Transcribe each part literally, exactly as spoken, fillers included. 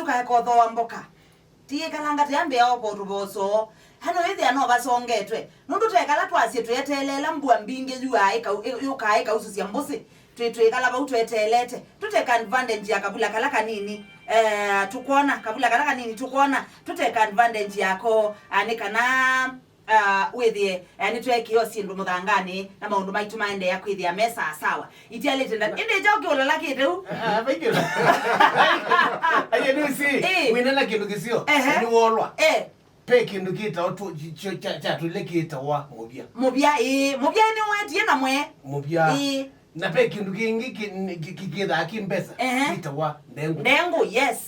Tũkaekothoa mboka. Tiĩkalanga tĩambĩa o kũtũ vosoo. Ano ĩthĩa no vasongetwe. Nũndũ tekala twasye tweteeleela mbua mbingĩ yuaa ĩkau-, ĩ-, yũkaa ĩkausũsya mbũsĩ. Twĩ twĩkala vau tweteelete. Tũteka advantage ya kavula kala kanini. Eh, tũkwona, kavula kala kanini tũkwona. Tũteka advantage yako. Ah, nĩ kana ah, wĩthĩe, eh, nĩtweekĩo syĩndũ mũthanganĩ, na maũndũ maitũ maendeea kwĩthĩa me sawasawa. Itialĩte nda-, ĩndĩ kyaũ kĩũlalakĩte u? Ah, vaingĩ. Aye, nĩwĩsĩ, ĩ, wĩna na kĩndũ kĩseo, ehe, nĩwolwa. Eh. Pe kĩndũ kĩtawa tu-, kyo-, kya-, kyatũile kĩtawa mũvya. Mũvya, ĩĩ. Mũvya nĩwetie na mwe. Mũvya. Ĩĩ. Na pe kĩndũ kĩngĩ kĩ-, kĩ-, kĩ-, kĩthaa kĩ mbesa, ehe, kĩtawa ndengũ. Ndengũ, yes.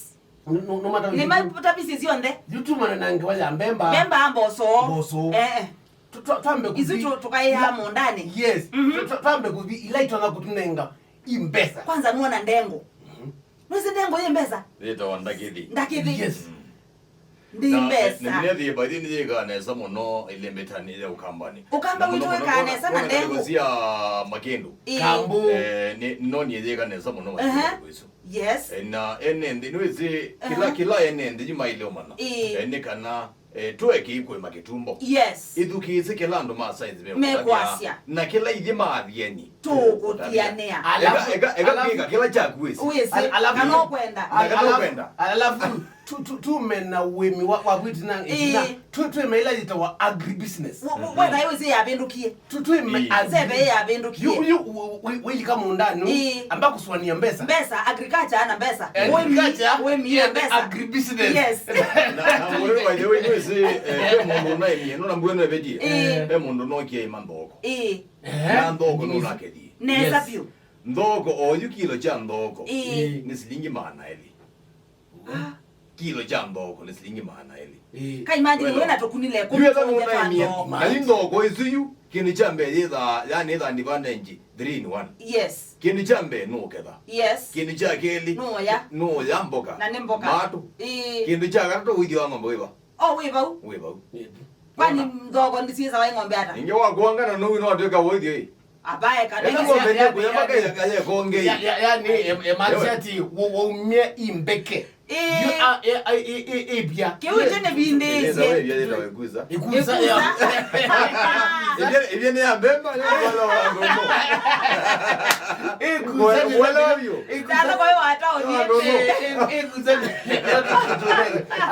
Nĩ ma-, tavisye syonthe. Yu tumana na ngewa ya mbemba. Mbemba, mboso. Mboso. Eh, eh. Tu-, tu-, twambe isu kuthi tu-, tũkaĩaa mũũndanĩ. Yes. Mhm. Tu-, tu-, twambe kuthi ila itonya kũtũnenga i mbesa. Kwanza nuona ndengo. Mhm. Nũsĩ ndengo yĩ mbesa? Yĩtawa ndakĩthi. Ndakĩthi. Yes. Mm. Ndi na, mbesa. Na nĩnethĩe bathi nĩyĩkaa nesa mũno ĩlĩ mĩtanĩ ya Ũkambanĩ. Ũkamba witũ wĩkaa nesa na ndengo. Sia makĩndũ. Ĩĩ. Kambu. Eh, nĩ, no nĩyĩkaa nesa mũno, ehe, makĩndũ isu. Yes. Eh, na ene nthĩ, nĩwĩsĩ, kĩla, aha, kĩla ene nthĩ yu maĩle ũmanya. Ĩĩ. Eh, nĩ kana, eh, tũekei kũĩma kĩtumbo. Yes. Ĩthukĩĩsye kĩla andũ ma science mekwasya. Mekwasya. Na kĩla ithyĩ ma athiani. Tũkũthianĩa. Eka, eka, eka kwĩka kĩla kyaku wĩsĩ. Wĩsĩ, al-, alafu, kana ũkwenda. Na kana ũkwenda. Alafu, tu, tu, tume na wĩmi wa, wa kwĩtina, ĩĩ, ĩtina. Tu, tume ila yĩtawa agribusiness. Wetha yũsĩ yavĩndũkie. Tu, tume, ĩĩ, agri-, nzeve yavĩndũkie. Yu, yu, wi-, wi-, wĩlika mũũndanĩ, ĩĩ, amba kũsũanĩa mbesa. Mbesa, agriculture na mbesa. Agriculture, ũĩmi, ũĩmi na mbesa. Agribusiness. Yes. Na, na, wewe, by the way, nĩwĩsĩ, eh, ve mũndũ ũnaĩmie, nona mbuo nĩwevetie. Ĩĩ. Ve mũndũ nokie ima nthoko. Ĩĩ. Ehe. Na nthoko nũnakethie. Nesa, yes, vyũ. Nthoko, oyu kilo kya nthoko, ĩĩ, nĩ silingi maana elĩ. Ah. Kilo kya nthoko nĩ silingi maana elĩ. Ĩĩ. Ka imagine, wena tũkunile ĩkũmi. Yu etha tũnge twa nũnaĩmie, nthoko. Na yu nthoko ĩsu yu, kĩndũ kya mbee yĩthaa, yani yĩthaa ndivanda inji three in one. Yes. Kĩndũ kya mbee nũketha. Yes. Kĩndũ kya kelĩ, nũya, nũya mboka. Na nĩ mboka. Matũ. Ĩĩ. Kĩndũ kya katatũ, ũithyo wa ng'ombe wĩva? O, wĩ vau. Wĩ vau. Kwani nthoko ndisiĩsawa ĩ ng'ombe ata? Ingĩ wakuangana nũu no atwĩka ũithyo ĩ. Abae kana ĩla ng'ombe nĩ kũya maka ya, ya konge. Ya, ya, yani, em-, emaanisha ati wa-, waumie imbeke. Ĩĩ. Yu a, e, a, e, e, ĩvya. Kĩu kyo nĩ vindĩĩsye. Ĩkusa, ya. Ĩkusa. Ĩvya, ĩvya nĩ ya mbemba, nĩ wala wa ng'ombe. Ĩkusa. Wala, wala wavyo. Ĩkusa. Tata kwa hiyo hata ũthiĩ. Ĩ-, ĩ-, ĩkusa.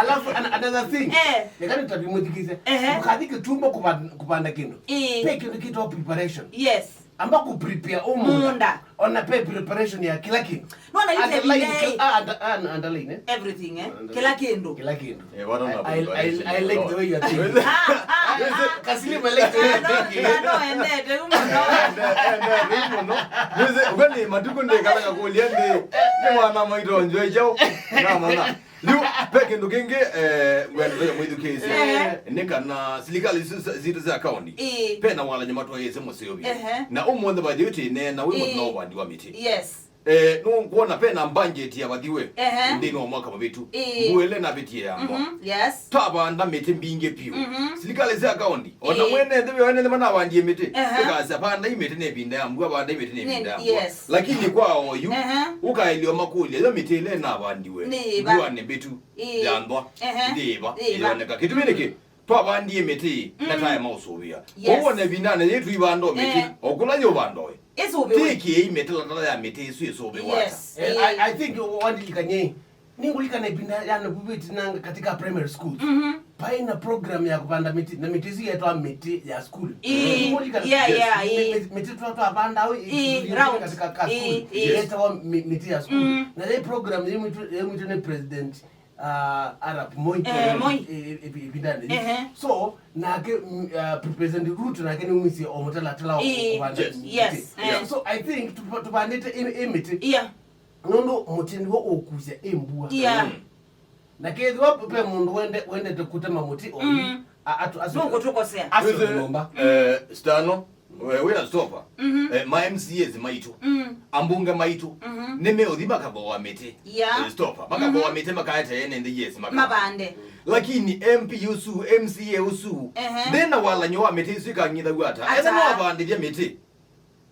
Alafu, an-, another thing. Eh. Nĩkana tavimũthikĩsya. Ehe. Ndũkathi kĩtumbo kũva-, kũvanda kĩndũ. Ĩĩ. Pe kĩndũ kĩtawa preparation. Yes. Amba kũprepare o mũũnda. Mũũnda. Ona pe preparation ya kĩla kĩndũ. Nona yu underline, ah, under-, ah, underline, eh? Everything, eh? Underline. Kĩla kĩndũ. Kĩla kĩndũ. Eh, what on I, I, I, preparation? I like the way you are thinking. Ah, ah, ah. Kaslim, I like the way you are thinking. Ah, no, no, endete, umo, no. Ende, ende, umo, no. Nĩwĩsĩ, ũka nĩ matukũ ndĩkala ngakũlya nthĩ. Nĩ mwana maitũ njwe jau. Na mana. Yu, ve kĩndũ kĩngĩ, eh, ngwenda tũya mwĩthukĩĩsya. Eh. Nĩ kana silikalĩ isu sa-, sitũ sya kaũnti, ĩĩ, ve na walany'o matwaĩĩsye mũseo vyũ. Ehe. Na ũmũnthĩ vathi ũyũ twĩ neena wĩ, ĩĩ, mũthenya wa ũvandi wa mĩtĩ. Yes. Eh, nũkwona ve na budget ya vathiwe, ehe, nthĩnĩ wa mwaka mũvĩtu. Ĩĩ. Mbua ĩla ĩnavĩtie ya mbwa. Mhm, yes. Twavanda mĩtĩ mbingĩ vyũ. Mhm. Silikalĩ sya kaũnti, ona, ĩĩ, mwene nthĩ wĩone nĩmanavandie mĩtĩ. Ehe. Tũkasya, vandai mĩtĩ nĩ ĩvinda ya mbua, vandai mĩtĩ nĩ ĩvinda ya mbua. Yes. Lakini kwa oyu, ehe, ũkaĩlyo makũlya, yo mĩtĩ ĩla ĩnavandiwe, nĩ ĩva? Mbuanĩ mbĩtu, ĩĩ, ya nthwa, ehe, nĩ ĩva? Nĩ ĩva? Ĩyoneka. Kĩtumi nĩkĩ? Twavandie mĩtĩ, na, mm, taema ũsũvĩa. Yes. Kwoou ona ĩvindanĩ yĩĩ tũivanda o mĩtĩ, eh, o kũla yũvandwa ĩ. Ĩsũvĩwe. Twĩkĩei mĩtalatala ya mĩtĩ ĩsu ĩsũvĩwe ata? Yes. Eh, I, I think wandilikany'e. Nĩngũlikana ĩvinda ya navuvĩti nanga katika primary schools. Mhm. Paĩ na program ya kũvanda mĩtĩ, na mĩtĩ ĩsu yetawa mĩtĩ ya school. Ĩĩ. Nĩngũlikana. Yeah, yes, yeah, ĩĩ. Mĩ-, mĩ-, mĩtĩ twa-, twavanda au, ĩĩ, ĩĩ, round katika ka school. Ĩĩ, ĩĩ. Yetawa mĩ-, mĩtĩ ya school. Mm. Na yĩ program yĩ mwitũ, yĩ mwitũ nĩ President, ah, Arap Moi. Eh, Moi. Ĩ-, ĩ-, ĩ-, ĩvindanĩ. Ehe. So, nake, mm, ah, President Ruto nake nĩumisye o mũtalatala wa, ĩĩ, kũvanda, yes, mĩtĩ. Yes, eh. So, I think tũva-, tũvandĩte ĩ, ĩ mĩtĩ. Yeah. Nũndũ mũtĩ nĩw'o ũkusya ĩ mbua. Yeah. Mm. Na kethĩwa ve mũndũ wende-, wendete kũtema mũtĩ oyu, mm, a-, atu-, asu-, nũkũtũkosea, asu nyũmba. Eh, Stano, we, wĩna stopa. Mhm. Eh, ma M C As maitũ. Mm. Ambunge maitũ. Mhm. Nĩmeũthi makathoa mĩtĩ. Yeah. Eh, stopa. Makathoa, mhm, mĩtĩ makaete ene nthĩ, yes, maka-, mavande. Lakini M P ũsu, M C A ũsu, ehe, ndena walany'o wa mĩtĩ ĩsu ĩkang'ithaw'a ata? Ata? Ene no avandĩthya mĩtĩ.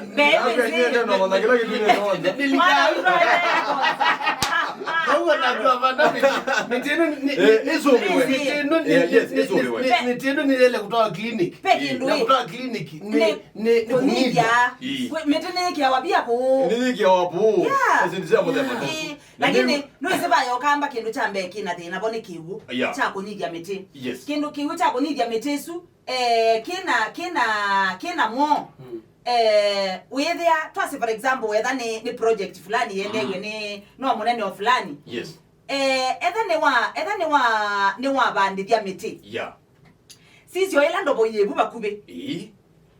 Mbembe nĩ- nĩ- nĩ- nĩ- nĩ- nĩ- nĩ- Mwana witũ aelewa. Nĩw'o nakw'a vanda mĩtĩ. Mĩtĩ ĩno nĩ- nĩ- Eh, nĩ- ĩsũvĩwe. Mĩtĩ ĩno nĩ- Yeah, yes, nĩ- ĩsũvĩwe. Nĩ- mĩtĩ ĩno nĩyele kũtwawa clinic. Pe kĩndũ Na ĩ. Kũtwawa clinic nĩ- Nĩ nĩ- nĩ kũnyithya. Kũnyithya. Ĩĩ. Kwĩ- mĩtĩ nĩĩkĩawa via kũũ. Nĩyĩkĩawa pũũ. Yeah. Ĩsĩ nĩ sya mũthemba ta ũsu. Ĩĩ. Na lakini nĩwĩsĩ vaya ũkamba kĩndũ kya mbee kĩna thĩna vo nĩ kĩw'ũ Yeah. kya kũnyithya mĩtĩ. Yes. Kĩndũ kĩw'ũ kya kũnyithya mĩtĩ ĩsu, eh, kĩna kĩna kĩna mwoo. Mm. Eh, wĩthĩa twasĩ, for example, etha nĩ, nĩ project fulani yendewe Mm. nĩ no mũnene o fulani. Yes. Eh, etha nĩ wa etha nĩ wa nĩ wavandĩthya mĩtĩ. Yeah. Sisyo ĩla ndovo yĩvu vakuvĩ. Ĩĩ.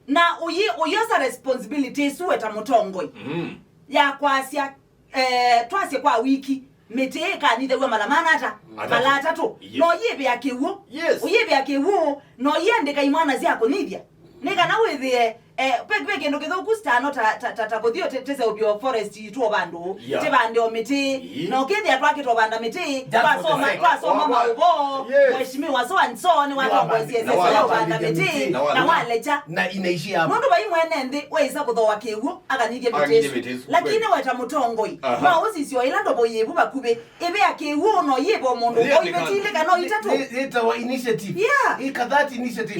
Na ũyĩ ũyosa responsibility ĩsu we ta mũtongoi Mm. ya kwasya, eh, twasye kwa wiki mĩtĩ ĩkanyithaw'a mala mana ata? Atatũ. Mala atatũ. Yes. No yĩvĩa kĩw'ũ. Yes. Ũyĩvĩa kĩw'ũ, no yĩandĩka imwana sya kũnyithya. Nĩ kana wĩthĩe, eh, pe, pe kĩndũ kĩthũku stano ta, ta, ta, ta kũthi ũte- tĩseũvyo forest itũ o vandũ. Yeah. Tĩvande o mĩtĩ. Ĩĩ. Na ũkĩthĩa twakĩtwa vanda mĩtĩ. Just for the twasoma sake. Twasoma Wa- wa- maũvoo. Yes. Mheshimiwa so and so nĩwatongoesie Na sese wa- ya ũvanda mĩtĩ. Na wa- Na walecha. Na inaishia hapo. Nũndũ vai mwene nthĩ waisa kũthoa kĩw'ũ akanyithye mĩtĩ Akanyithye ĩsu. Mĩtĩ ĩsu, Lakini kweli. Weta mũtongoi Aha. Ma ũsisyo ĩla ndovo yĩvu vakuvĩ ĩvĩa kĩw'ũ no yĩvo mũndũ Ĩĩ, oivetindĩka no itatũ. Ĩtawa initiative. Yeah. Ĩka that initiative.